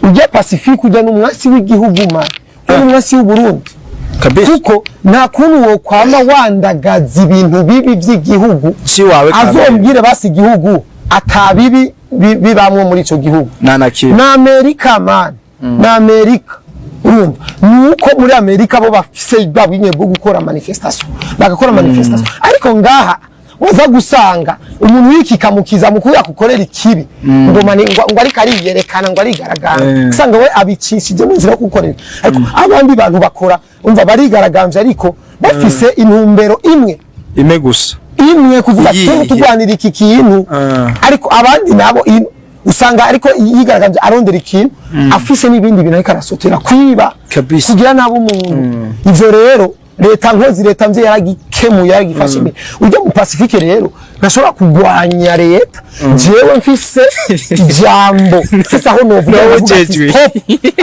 Ujya Pacifique, ujya n'umwasi w'igihugu, man, ujya n'umwasi w'Uburundi. Kuko nta kuntu wokwama wandagaza ibintu bibi by'igihugu. Ciwawe. Azombwire basi igihugu atabibi bibamwo muri ico gihugu. Nta na kimwe. Na Amerika, man, na Amerika. Urumva nuko muri Amerika bo bafise bwa bwinye bwo gukora manifestation, bagakora manifestation, ariko ngaha waza gusanga umuntu yikikamukiza mu kuya kukorera ikibi ngo ngo ariko ariyerekana, ngo arigaragambya. Usanga we abicishije mu nzira yo gukorera, ariko abandi bantu bakora, umva, barigaragambya ariko bafise intumbero imwe. Imwe gusa. Imwe, kuvuga ati Iyihe? Turwanira iki kintu. Ariko abandi nabo usanga ariko yigaragambya arondera ikintu, afise n'ibindi bintu ariko arasotera kwiba, kugira nabi umuntu. Ivyo rero leta nkozi, leta mvye yaragikemuye, yaragifashe imbere. Ujya mu Pacifique rero ntashobora kugwanya leta. Jewe mfise ijambo, mfise aho novuga, Nawe ndavuga ati, ujejwe. "Stop."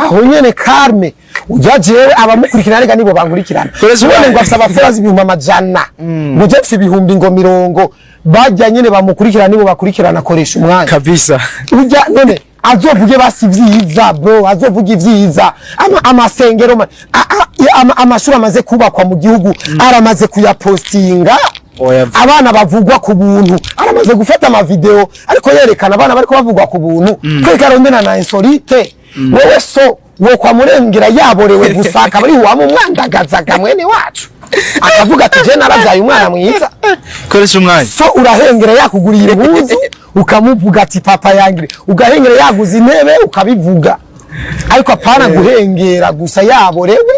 Aho nyene calme. Ujya jewe abamukurikirana rega nibo bankurikirana. Koresha None umwanya. ngo afise abafollowers 100,000, ngo je mfise ibihumbi ngo mirongo, bajya nyene bamukurikirana nibo bakurikirana. Akoresha umwanya. Ujya none azovuge basi ivyiza, bro, azovuge ivyiza. Amasengero amashuri amaze kubakwa mu gihugu aramaze kuyapostinga. Oya. Abana bavugwa ku buntu, aramaze gufata amavideo ariko yerekana abana bariko bavugwa ku buntu. Kwereka arondena na insolite. Wewe so wo kwa murengera yaborewe gusa, akaba ari wamumwandagazaga mwene wacu, akavuga ati je naravyaye umwana mwiza. Koresha umwanya. So urahengera yakuguriye impuzu ukamuvuga ati papa yangire, ugahengera yaguze intebe ukabivuga, ariko apana guhengera gusa yaborewe,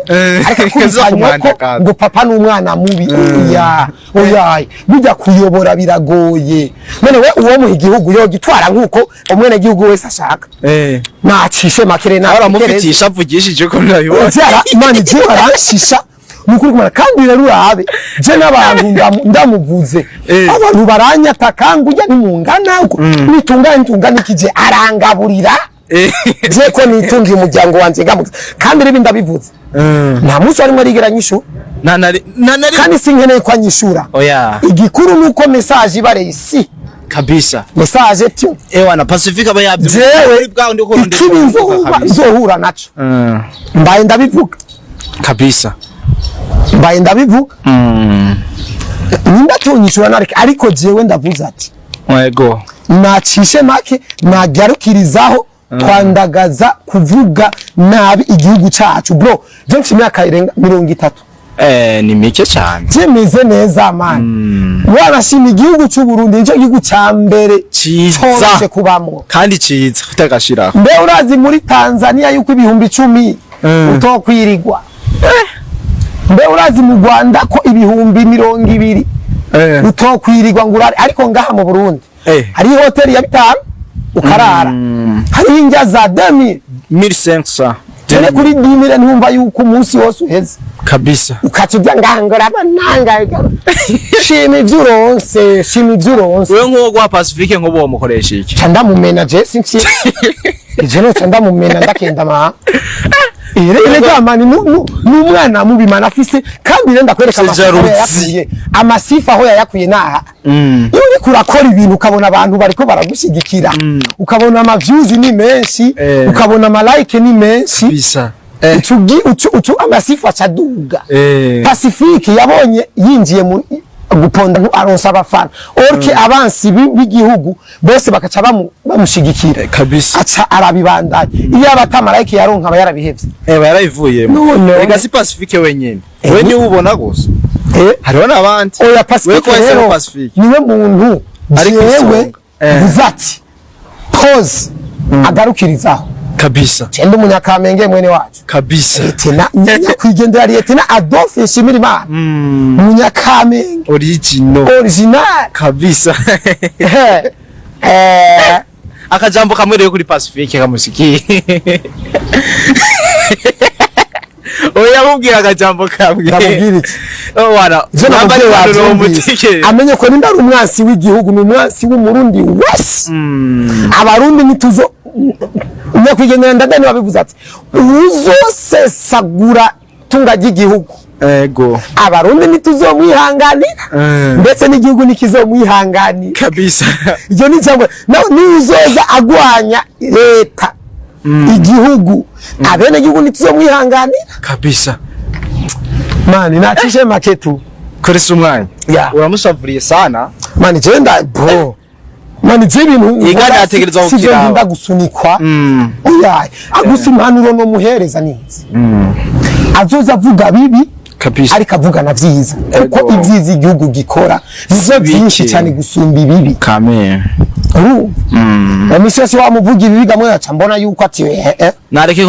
ariko kaza akubitanyoko kumwandagaza. ngo papa n'umwana mubi. Oya, oya, bijya kuyobora biragoye. None we uwo muha igihugu yogitwara nkuko umwene gihugu wese ashaka? Nacishe makere na Aramufitisha avugishije ko nabibona. Vyara Imana, je baranshisha nukuri kumara. Kandi rero urabe je n'abantu ndamuvuze, abantu baranyataka ngo ujya nimungana uko nitungane nitungane ikije arangaburira. Je ko nitungiye umuryango wanje ngamuze, kandi rero ndabivuze, nta munsi arimwe arigera nyishura. Na nari na nari. Kandi sinkeneye ko anyishura. Oya. Igikuru nuko message ibare isi. Message tyo. Ewana, Pacifique aba yabyo. Jewe bwa ndi ko ikibi nzohura naco, mbaye ndabivuga. Mbaye ndabivuga, nimba tunyishura nareke, ariko jewe ndavuze ati nacishe make, nagarukirizaho twandagaza kuvuga nabi igihugu cacu. Bro, je mfite imyaka irenga 30. Ni mike cyane. Je meze neza, man. Wanashima igihugu c'u Burundi nico gihugu ca mbere Ciza. coroshe kubamwo. Kandi ciza utagashiraho. Mbe urazi muri Tanzania yuko 10,000 utokwirirwa? Mbe urazi mu Rwanda ko 20,000 utokwirirwa ngo urare? Ariko ngaha mu Burundi hariho hoteli ya bitanu ukarara, hariho indya za 2000. 1500. Tene kuri 10,000 ntumva yuko umunsi wose uheze. Ukaca ujya ngaha ngo uraba nanga. Shima ivyo uronse, shima ivyo uronse. Wewe nk'uwo guha Pacifique nk'uwo womukoresha iki? Ca ndamumena. Je sinsi ije noca ndamumena, ndakenda ma Erega mani n'umwana mubi mana afise. Kandi rero ndakwereka amasifa aho Jalousie. yayakuye, amasifa aho yayakuye naha. Iyo uriko urakora ibintu ukabona abantu bariko baragushyigikira, ukabona ama views ni menshi, ukabona ama like ni menshi, Bisa. ucu amasifa acaduga. Pacifique yabonye yinjiye mu guponda aronsa abafana orke, abansi b'igihugu bose bakaca bamushigikira. Aca arabibandanya. Iyo aba atamarayika yaronka aba yarabihevye. Yarayivuyemo. None. Rega si Pacifique wenyene. We niwe ubona gusa. Hariho n'abandi. Oya, We Pacifique ko wahisemo rero Pacifique. niwe muntu Ari ku jewe isonga. mvuze ati pause, agarukirizaho. Cenda umunyakamenge mwene wacu. Lieutenant nyakwigendera Lieutenant Adolphe Nshimirimana, umunyakamenge. Original. Original. Akajambo kamwe rero kuri Pacifique kamusikiye. Oya, mubwira akajambo kamwe. Ndamubwira iki? Oh, wana. Ivyo Namba namubwiye ari wavyumvise. umutikere. Amenye ko nimba ari umwansi w'igihugu, ni umwansi w'Umurundi wese. Abarundi ntituzo. Nyakwigendera Ndadani wabivuze ati uzosesagura tunga ry'igihugu, abarundi ntituzomwihanganira, ndetse n'igihugu ntikizomwihanganira. Iryo ni ijambo. Nawe niuzoza agwanya leta. Igihugu, abenegihugu ntituzomwihanganira. Kabisa. Mani, nacishe make tu. Koresha umwanya. Ya. Uramushavuriye sana. Mani, je nda bro, mani, je ibintu Igana ategerezwa sivyo. kukiraba. Nkunda gusunikwa, oya. Agusa impanuro no muhereza nizi azoza avuga bibi, ariko avuga na vyiza, kuko ibyiza igihugu gikora nivyo Bike. vyinshi cyane gusumba ibibi. Kame. Urumva, misi yose wamuvuga ibibi, gamwe aca mbona yuko ati eh, eh. Nareke.